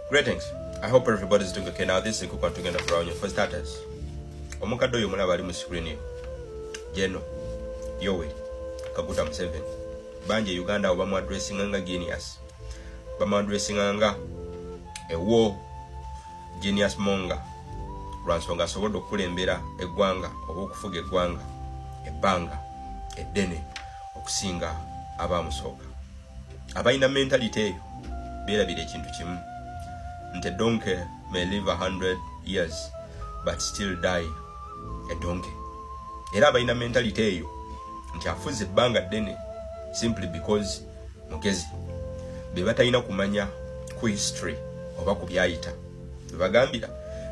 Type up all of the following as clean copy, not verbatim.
Greetings. I hope everybody's doing okay. Now this is Nkuka tugenda kulawanya. For starters, omukadde oyo mulaba ali mu screen yo, General Yoweri Kaguta Museveni. Bangi e Uganda abo bamuaddressinga nga genius, bamuaddressinga nga a war genius monger, lwa nsonga asobodde okukulembera eggwanga oba okufuga eggwanga ebbanga eddene okusinga abaamusooka. Abalina mentality eyo beerabira ekintu kimu nti donkey may live 100 years but still die a donkey. Era abalina mentality eyo nti afuze ebbanga ddene simply because mugezi, be batalina kumanya ku history oba ku byayita. Bebagambira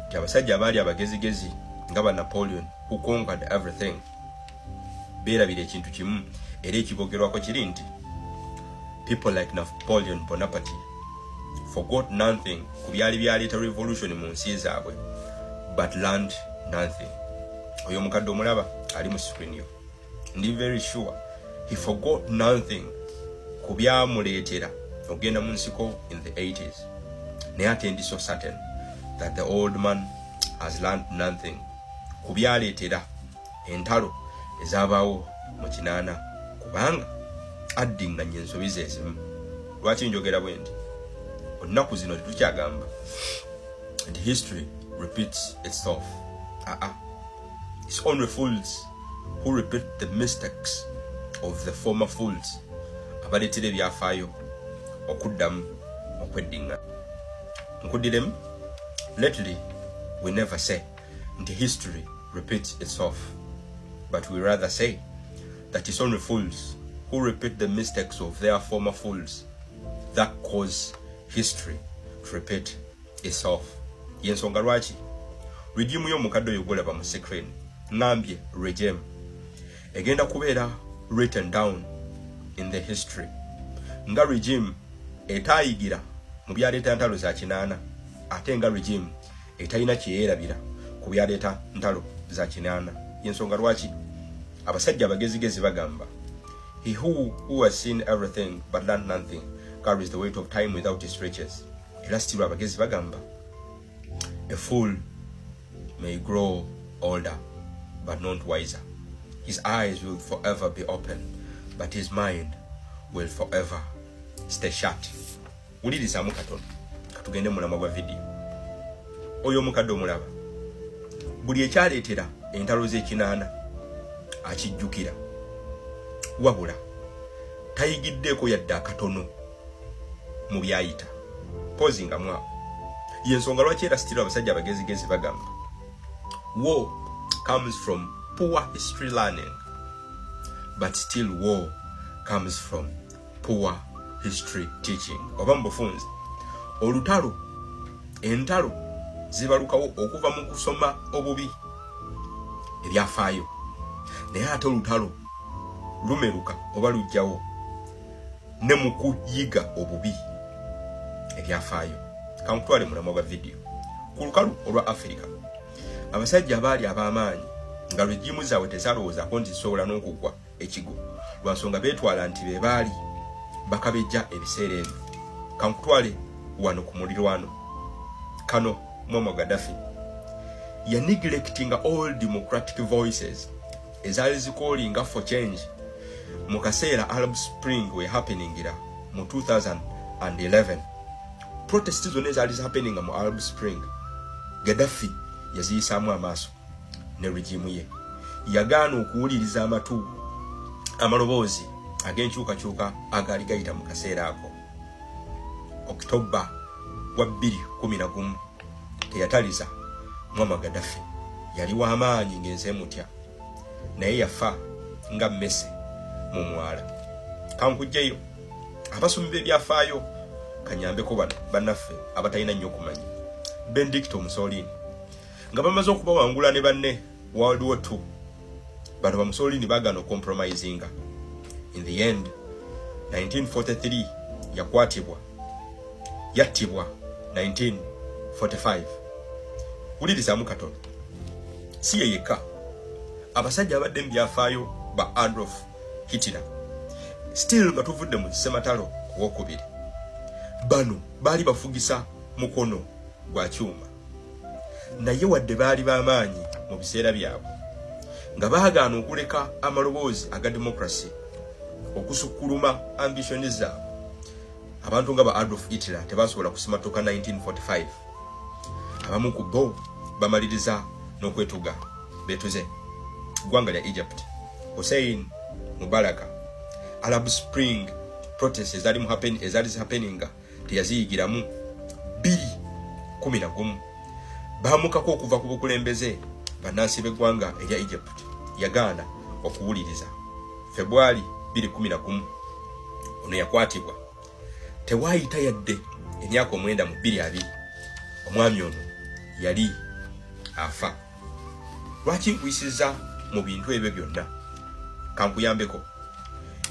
nti abasajja abaali abagezigezi nga ba Napoleon, who conquered everything, beerabira ekintu kimu era ekibogerwako kiri nti people like Napoleon Bonaparte forgot nothing ku byali byaleeta revolution mu nsi zaabwe, but learned nothing. Oyo omukadde omulaba ali mu screen yo, ndi very sure he forgot nothing ku byamuleetera ogenda mu nsiko in the 80s, naye ate ndi so certain that the old man has learned nothing ku byaleetera entalo ezabaawo mu 80, kubanga addiŋŋanya ensobi ze ezimu. Lwaki njogera bwe nti? Olunaku zino tetukyagamba nti history repeats itself. Aa, it's only fools who repeat the mistakes of the former fools abaleetera ebyafaayo okuddamu okweddiŋŋana. Nkuddiremu: lately we never say nti history repeats itself, but we rather say that it's only fools who repeat the mistakes of their former fools that cause history to repeat itself. Yensonga lwaki regime y'omukadde oyo gwolaba mu screen, ŋambye regime egenda kubeera written down in the history nga regime etaayigira mu byaleeta ntalo za 80, ate nga regime etalina kyeyeerabira ku byaleeta ntalo za 80. Yensonga lwaki abasajja abagezigezi bagamba, "He who has seen everything but learned nothing carries the weight of time without his riches." Era still abagezi bagamba, "A fool may grow older but not wiser. His eyes will forever be open, but his mind will forever stay shut." Wulirizaamu katono, katugende mulamwa gwa vidiyo. Oyo omukadde omulaba, buli ekyaleetera entalo z'e 80 akijjukira, wabula tayigiddeeko yadde akatono mu byayita. Pozingamu awo. Yensonga lwaki era still abasajja abagezigezi bagamba, "War comes from poor history learning, but still war comes from poor history teaching." Oba mu bufunze, olutalo, entalo zibalukawo okuva mu kusoma obubi ebyafaayo, naye ate olutalo lumeruka oba lujjawo ne mu kuyiga obubi ebyafaayo. Kankutwale mulamwa gwa vidiyo. Ku lukalu olwa Afirika, abasajja abaali ab'amaanyi nga regime zaabwe tezalowoozaako nti zisobola n'okugwa ekigo, lwansonga beetwala nti be baali bakabejja ebiseera ebyo. Kankutwale wano ku mulirwano kano. Muammar Gaddafi yaneglectinga all democratic voices ezaali zicallinga for change mu kaseera Arab Spring we happeningira mu 2011. Protest zonna ezaali zihappeninga mu Arab Spring, Gaddafi yaziyisaamu amaaso ne regime ye. Yagaana okuwuliriza amatu amaloboozi ag'enkyukakyuka agaali gayita mu kaseera ako. Okitoba wa 2011 teyataliza. Muammar Gaddafi yali w'amaanyi ng'ensi emutya, naye yafa nga mmese mu mwala. Kankugjeyo abasomi b'ebyafaayo, kanyambeko bano bannaffe abatalina nnyo okumanya. Benedicto Mussolini, nga bamaze okubawangula ne banne World War II, bano ba Mussolini bagana ocompromisinga. In the end, 1943 yakwatibwa, yattibwa 1945. Wulirizaamu katono. Si ye yekka, abasajja abadde mu byafaayo ba Adolf Hitler, still nga tuvudde mu ssematalo owokubiri, bano baali bafugisa Mukono gwa kyuma. Naye wadde baali b'amaanyi mu biseera byabwe, nga baagaana okuleka amaloboozi aga democracy okusukkuluma ambition zaabwe. Abantu nga ba Adolf Hitler tebasobola kusimatuka 1945. Abamu ku bo bamaliriza n'okwetuga betuze. Ggwanga lya Egypt, Hussein Mubaraka, Arab Spring protest ezaali mu happen, ezaali zihappeninga teyaziyigiramu. 2011 baamukako okuva ku bukulembeze bannansi b'eggwanga erya Egypt, yagaana okuwuliriza. Febwali 2011 ono yakwatibwa. Tewaayita yadde emyaka 9, mu 2020 omwami ono yali afa. Lwaki nkuyisiza mu bintu ebyo byonna? Kankuyambeko.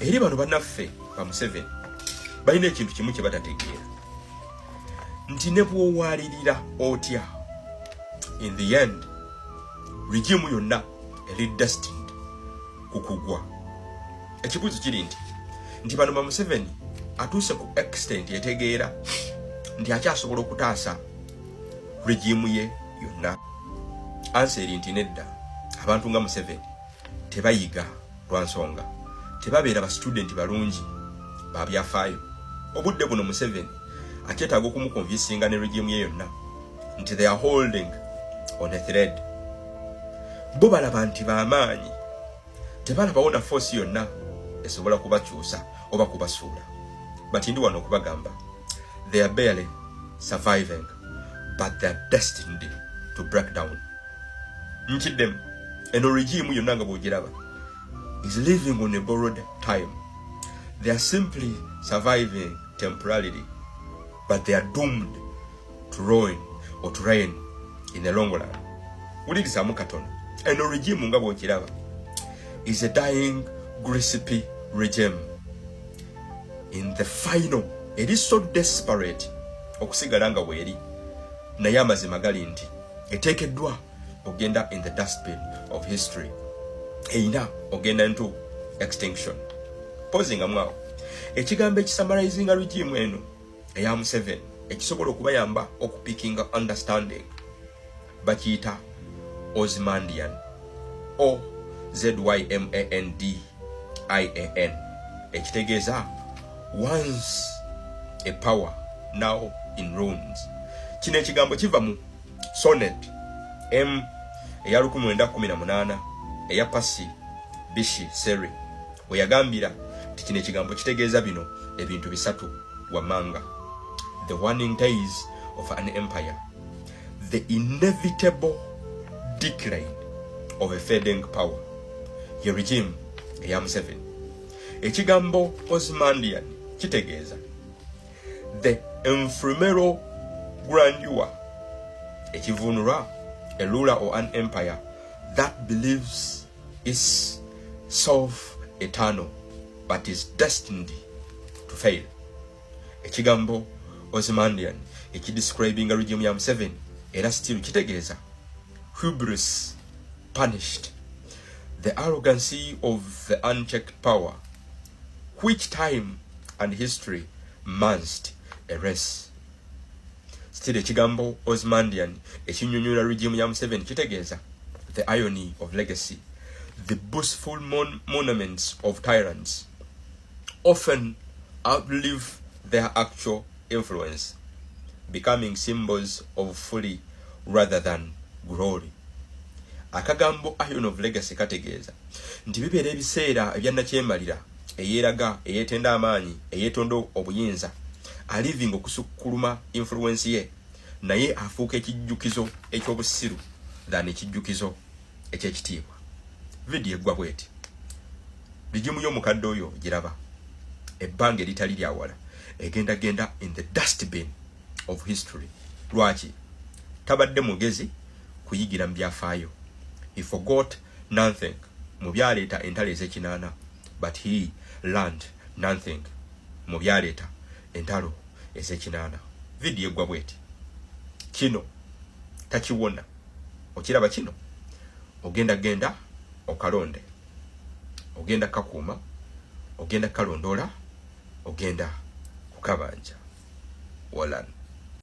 Eri bano bannaffe ba Museveni, balina ekintu kimu kye batategeera, nti ne bw'owaalirira otya, in the end regime yonna eri destined kukugwa. Ekibuuzo kiri nti bano ba Museveni atuuse ku extent etegeera nti akyasobola okutaasa regime ye yonna? Answer eri nti nedda. Abantu nga Museveni tebayiga, lwa nsonga tebabeera ba student balungi babyafaayo. Obudde buno Museveni akyetaaga okumuconvincinga ne regime ye yonna nti they are holding on a thread. Bo balaba nti bamaanyi, tebalabawo na force yonna esobola kubakyusa oba kubasuula. But ndi wano okubagamba, they are barely surviving, but they are destined to break down. Nkiddemu, eno regime yonna nga bwogiraba is living on a borrowed time. They are simply surviving temporarily, but they are doomed to ruin or to reign in the long run. Wulirizaamu katono. Eno regime nga bwokiraba is a dying recipe regime. In the final, eri so desperate okusigala nga bweri, naye amazima gali nti eteekeddwa ogenda in the dustbin of history, erina ogenda into extinction. Pausingamu awo. Ekigambo ekisummarizinga regime eno eya Museveni, ekisobola okubayamba okupickinga understanding, bakiyita Ozymandian, o z y m a n d i a n, ekitegeeza once a power, now in ruins. Kino ekigambo kiva mu sonnet m eya 1918 eya Percy Bysshe Shelley, we yagambira nti kino ekigambo kitegeeza bino ebintu bisatu wammanga: the waning days of an empire, the inevitable decline of a fading power, ye regime eya Museveni. Ekigambo Ozymandian kitegeeza the ephemeral grandeur, ekivunulwa a ruler or an empire that believes is self eternal but is destined to fail. Ekigambo Ozymandian ekidescribinga regime ya Museveni era still kitegeeza hubris punished, the arrogancy of the unchecked power which time and history must erase. Still, ekigambo Ozymandian ekinyonyola regime ya Museveni kitegeeza the irony of legacy, the boastful monuments of tyrants often outlive their actual influence, becoming symbols of folly rather than glory. Akagambo irony of legacy kategeeza nti bibeera ebiseera ebyannakyemalira eyeeraga, eyeetenda amaanyi, eyeetonda obuyinza, aliving okusukkuluma influence ye, naye afuuka ekijjukizo eky'obusiru than ekijjukizo ekyekitiibwa. Vidiyo eggwa bweti: regime y'omukadde oyo giraba ebbanga eritali lyawala egendagenda in the dustbin of history. Lwaki? Tabadde mugezi kuyigira mu byafaayo. He forgot nothing mu byaleeta entalo ez'ekinaana, but he learned nothing mu byaleeta entalo ez'ekinaana. Vidiyo eggwa bweti: kino takiwona. Okiraba kino, ogenda genda okalonde, ogenda kakuuma, ogenda kalondoola, ogenda kukabanja walan.